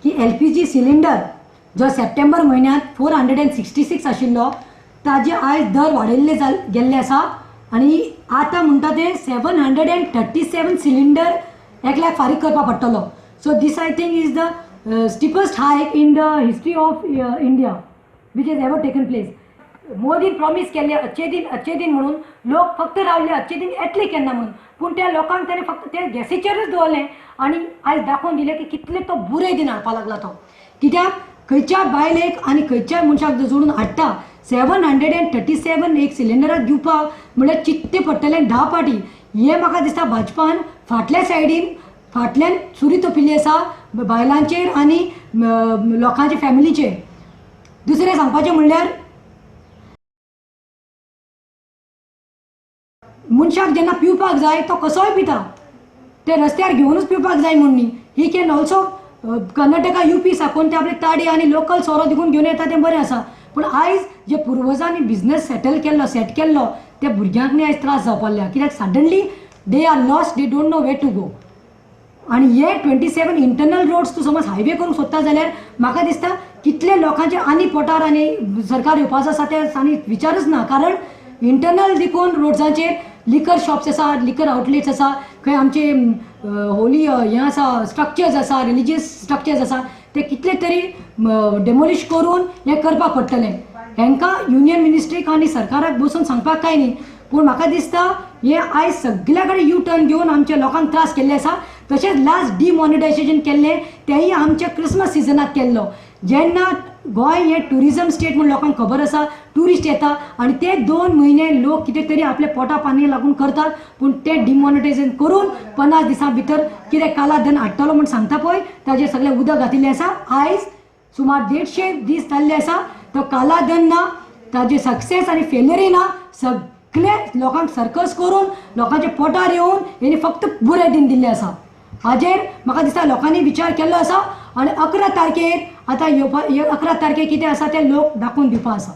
की LPG cylinder जो सप्टेंबर म्हयन्यांत 466 आशिल्लो ताजे आयज दर वाडयल्ले गेल्ले आसा आनी आतां म्हणटा ते 737 सिलिंडर एकल्याक फारीक करपाक पडटलो. So this I think is the steepest hike in the history of India which has ever taken place. मोदीन promise केल्ले अच्छे दिन अच्छे दिन म्हणून लोक फक्त रावले अच्छे दिन येतले केन्ना म्हणून, पूण त्या लोकांक ताणें फक्त ते गॅसीचेरूच दवरलें आनी आयज दाखोवन दिलें की कितले तो बुरे दिन हाडपाक लागला तो. कित्याक खंयच्या बायलेक आनी खंयच्याय मनशाक जो जोडून हाडटा 737 एक सिलिंडराक दिवपाक म्हणल्यार चित्ते पडटलें 10 पाटी. हें म्हाका दिसता भाजपान फाटल्या सायडीन फाटल्यान सुरी तोपिल्ली आसा बायलांचेर आनी लोकांच्या फॅमिलीचेर. दुसरें सांगपाचें म्हणल्यार मनशाक जेन्ना पिवपाक जाय तो कसोय पिता, ते रस्त्यार घेवनूच पिवपाक जाय म्हूण न्ही. He can also Karnataka UP साकून ते आपले ताडी आनी लोकल सोरो देखून घेवन येता तें बरें आसा, पूण आयज जे पुर्वजांनी बिजनस सेटल केल्लो सेट केल्लो त्या भुरग्यांक न्ही आयज त्रास जावपाक लागल्या, कित्याक suddenly they are lost, they don't know way to go. आनी हे 27 इंटरनल रोड्स तूं समज हायवे करूंक सोदता जाल्यार म्हाका दिसता कितले लोकांचे आनी पोटार आनी सरकार येवपाचो आसा ते आनी विचारूच ना, कारण इंटरनल देखून रोड्सांचेर लिकर शॉप्स आसा, लिकर आउटलेट्स आसा, खंय आमचे होली हें आसा स्ट्रक्चर्स आसा, रिलिजियस स्ट्रक्चर्स आसा, ते कितले तरी डेमोलिश करून हें करपाक पडटलें. हेंकां युनियन मिनिस्ट्रीक आनी सरकाराक बसून सांगपाक कांय न्ही, पूण म्हाका दिसता हें आयज सगल्या कडेन यू टर्न घेवन आमच्या लोकांक त्रास केल्ले आसा. तशेंच लास्ट डिमॉनिटायझेशन केल्लें तेंय आमच्या क्रिसमस सिजनाक केल्लो, जेन्ना गोंय हें ट्युरिजम स्टेट म्हूण लोकांक खबर आसा, ट्युरिस्ट येता आनी ते 2 म्हयने लोक कितें तरी आपल्या पोटा पाणी लागून करतात, पूण तें डिमॉनिटायझेशन करून 50 दिसां भितर कितें काला धन हाडटलो म्हूण सांगता पळय ताजेर सगळें उदक घातिल्लें आसा. आयज सुमार 150 दीस जाल्ले आसा तो काला धन ना, ताजे सक्सेस आनी फेल्यरय ना, सगळे लोकांक सर्कस करून लोकांच्या पोटार येवन हेणी फक्त बुरे दिन दिल्ले आसा. हाजेर म्हाका दिसता लोकांनी विचार केल्लो आसा आनी 11 तारखेर आतां येवपा 11 तारखेर कितें आसा तें लोक दाखोवन दिवपा आसा.